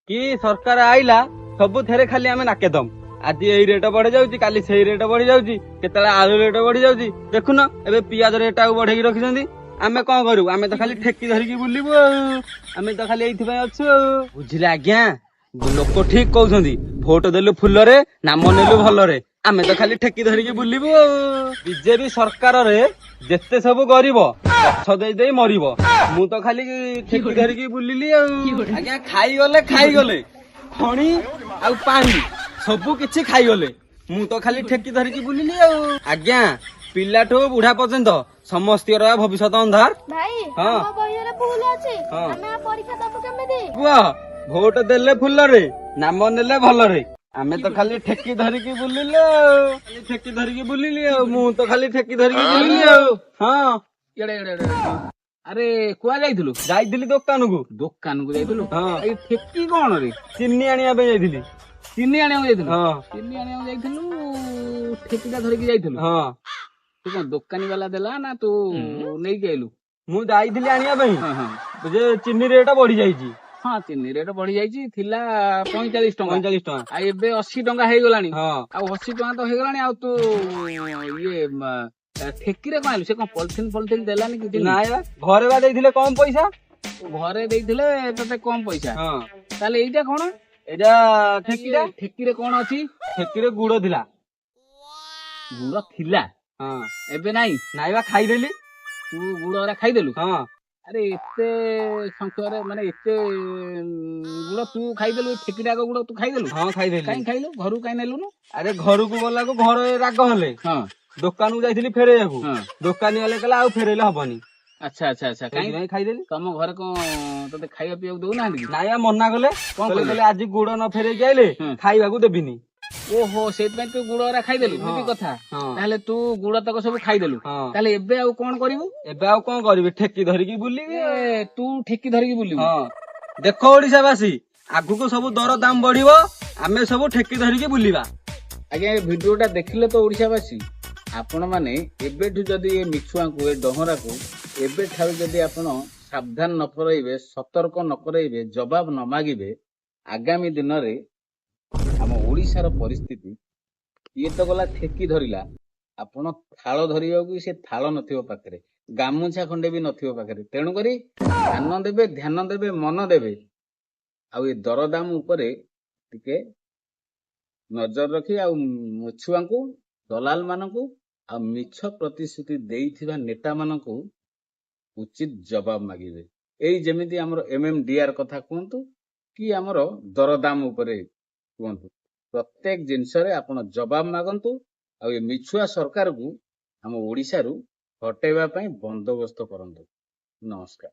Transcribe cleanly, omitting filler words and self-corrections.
କି ସରକାର ଆଇଲା, ସବୁଥିରେ ଖାଲି ଆମେ ନାକେଦମ। ଆଜି ଏଇ ରେଟ ବଢି ଯାଉଛି, କାଲି ସେଇ ରେଟ ବଢି ଯାଉଛି, କେତେବେଳେ ଆଳୁ ରେଟ ବଢି ଯାଉଛି। ଦେଖୁନ, ଏବେ ପିଆଜ ରେଟ ଆଉ ବଢେଇକି ରଖିଛନ୍ତି। ଆମେ କଣ କରିବୁ? ଆମେ ତ ଖାଲି ଠେକି ଧରିକି ବୁଲିବୁ ଆଉ ଆମେ ତ ଖାଲି ଏଇଥିପାଇଁ ଅଛୁ ଆଉ। ବୁଝିଲେ ଆଜ୍ଞା, ଲୋକ ଠିକ କହୁଛନ୍ତି, ଭୋଟ ଦେଲୁ ଫୁଲରେ, ନାମ ନେଲୁ ଭଲରେ। ଆମେ ତ ଖାଲି ଠେକି ଧରିକି ବୁଲିବୁ ଆଉ। ବିଜେପି ସରକାରରେ ଯେତେ ସବୁ ଗରିବ, ଗଛ ଦେଇ ଦେଇ ମରିବ। ମୁଁ ତ ଖାଲି ଠେକି ଧରିକି ବୁଲିଲି ଆଉ। ଆଜ୍ଞା, ଖାଇଗଲେ ଖାଇଗଲେ, ଖଣି ଆଉ ପାଣି ସବୁ କିଛି ଖାଇଗଲେ। ମୁଁ ତ ଖାଲି ଠେକି ଧରିକି ବୁଲିଲି ଆଉ। ଆଜ୍ଞା, ପିଲାଠୁ ବୁଢା ପର୍ଯ୍ୟନ୍ତ ସମସ୍ତଙ୍କର ଭବିଷ୍ୟତ ଅନ୍ଧାର। ଭାଇ, ହଁ। ଆମ ବହିରେ ଭୁଲ ଅଛି। ହଁ। ଆମେ ଆଉ ପରୀକ୍ଷା ଦବୁ କେମିତି? ପୁଅ, ଭୋଟ ଦେଲେ ଫୁଲରେ, ନାମ ନେଲେ ଭଲରେ। ଆମେ ତ ଖାଲି ଠେକି ଧରିକି ବୁଲିଲେ ଆଉ, ଖାଲି ଠେକି ଧରିକି ବୁଲିଲି ଆଉ। ମୁଁ ତ ଖାଲି ଠେକି ଧରିକି ବୁଲିଲି ଆଉ। ହଁ। ଇଆଡେ ଇଆଡେ ଇଆଡେ। ଆରେ, କୁଆ ଯାଇଥିଲୁ? ଯାଇଥିଲି ଦୋକାନକୁ। ଦୋକାନକୁ ଯାଇଥିଲୁ? ହଁ। ଏଇ ଠେକି କଣ ରେ? ଚିନି ଆଣିବା ପାଇଁ ଯାଇଥିଲି। ଚିନି ଆଣିବାକୁ ଯାଇଥିଲୁ? ହଁ। ଚିନି ଆଣିବାକୁ ଯାଇଥିଲୁ, ଠେକିଟା ଧରିକି ଯାଇଥିଲୁ? ହଁ। ତୁ କଣ ଦୋକାନୀ ବାଲା ଦେଲା ନା ତୁ ନେଇକି ଆଇଲୁ? ମୁଁ ଯାଇଥିଲି ଆଣିବା ପାଇଁ ହଁ ହଁ ଯେ ଚିନି ରେଟ ବଢି ଯାଇଛି। ହଁ, ଚିନି ରେଟ ବଢି ଯାଇଛି। ଥିଲା 45 ଟଙ୍କା। 45 ଟଙ୍କା। ଆଉ ଏବେ 80 ଟଙ୍କା ହେଇଗଲାଣି। ହଁ। ଆଉ 80 ଟଙ୍କା ତ ହେଇଗଲାଣି, ଆଉ ତୁ ଇଏ ଠେକିରେ କଣ ଆଇଲୁ? ସେ କଣ ପଲିଥିନ ଫଲିଥିନ ଦେଲାନି କି ଚିନି? ନାଇଁ ବା, ଘରେ ବା ଦେଇଥିଲେ କମ ପଇସା। ଘରେ ଦେଇଥିଲେ ତତେ କମ ପଇସା? ହଁ। ତାହେଲେ ଏଇଟା କଣ? ଏଇଟା ଠେକିଟା। ଠେକିରେ କଣ ଅଛି? ଠେକିରେ ଗୁଡ ଥିଲା। ଗୁଡ ଥିଲା? ହଁ। ଏବେ ନାଇଁ? ନାଇଁ ବା, ଖାଇଦେଲି। ତୁ ଗୁଡ ଗୁରା ଖାଇଦେଲୁ? ହଁ। ଆରେ, ଏତେ ସଂଖ୍ୟାରେ, ମାନେ ଏତେ ଗୁଡ ତୁ ଖାଇଦେଲୁ? ଠେକିଟା ଗୁଡ ତୁ ଖାଇଦେଲୁ? ହଁ, ଖାଇଦେଲି। କାଇଁ ଖାଇଲୁ? ଘରକୁ କାଇଁ ନେଲୁନୁ? ଆରେ, ଘରକୁ ଗଲାକୁ ଘରେ ରାଗ ହେଲେ। ଦୋକାନକୁ ଯାଇଥିଲି ଫେରେଇବାକୁ। ଦୋକାନୀ ବାଲେ କହିଲା, ଆଉ ଫେରେଇଲେ ହବନି। ଆଚ୍ଛା ଆଚ୍ଛା ଆଚ୍ଛା କାଇଁ? ସେଇଥିପାଇଁ ଖାଇଦେଲି। ତମ ଘରେ କଣ ତତେ ଖାଇବା ପିଇବାକୁ ଦଉନାହାନ୍ତି କି? ନାଇଁ ବା, ମନା କଲେ। କଣ କହିଲେ? କହିଲେ? କହିଲେ, ଆଜି ଗୁଡ ନ ଫେରେଇକି ଆଇଲେ ଖାଇବାକୁ ଦେବିନି। ଓହୋ, ସେଇଥିପାଇଁ ତୁ ଗୁଡ ଗୁରା ଖାଇଦେଲୁ? ହଁ। ଏମିତି କଥା? ହଁ। ତାହେଲେ ତୁ ଗୁଡ ତକ ସବୁ ଖାଇଦେଲୁ? ହଁ। ତାହେଲେ ଏବେ ଆଉ କଣ କରିବୁ? ଏବେ ଆଉ କଣ କରିବି? ଠେକି ଧରିକି ବୁଲିବି ଆଉ। ଏ, ତୁ ଠେକି ଧରିକି ବୁଲିବୁ? ହଁ। ଦେଖ ଓଡିଶାବାସୀ, ଆଗକୁ ସବୁ ଦର ଦାମ ବଢିବ, ଆମେ ସବୁ ଠେକି ଧରିକି ବୁଲିବା। ଆଜ୍ଞା, ଏ ଭିଡିଓଟା ଦେଖିଲେ ତ ଓଡିଶାବାସୀ, ଆପଣମାନେ ଏବେଠୁ ଯଦି ଏ ମିଛୁଆଙ୍କୁ, ଏ ଡହରାକୁ ଏବେଠାରୁ ଯଦି ଆପଣ ସାବଧାନ ନ କରାଇବେ, ସତର୍କ ନ କରାଇବେ, ଜବାବ ନ ମାଗିବେ, ଆଗାମୀ ଦିନରେ ଆମ ଓଡିଶାର ପରିସ୍ଥିତି, ଇଏ ତ ଗଲା ଠେକି ଧରିଲା, ଆପଣ ଥାଳ ଧରିବାକୁ ସେ ଥାଳ ନଥିବ ପାଖରେ, ଗାମୁଛା ଖଣ୍ଡେ ବି ନଥିବ ପାଖରେ। ତେଣୁକରି ଧ୍ୟାନ ଦେବେ, ଧ୍ୟାନ ଦେବେ, ମନ ଦେବେ ଆଉ ଏ ଦରଦାମ ଉପରେ ଟିକେ ନଜର ରଖି ଆଉ ମିଛୁଆଙ୍କୁ, ଦଲାଲ ମାନଙ୍କୁ ଆଉ ମିଛ ପ୍ରତିଶ୍ରୁତି ଦେଇଥିବା ନେତାମାନଙ୍କୁ ଉଚିତ ଜବାବ ମାଗିବେ। ଏଇ ଯେମିତି ଆମର ଏମଏମଡିଆର କଥା କୁହନ୍ତୁ କି ଆମର ଦରଦାମ ଉପରେ କୁହନ୍ତୁ, ପ୍ରତ୍ୟେକ ଜିନିଷରେ ଆପଣ ଜବାବ ମାଗନ୍ତୁ ଆଉ ଏ ମିଛୁଆ ସରକାରକୁ ଆମ ଓଡିଶାରୁ ହଟେଇବା ପାଇଁ ବନ୍ଦୋବସ୍ତ କରନ୍ତୁ। ନମସ୍କାର।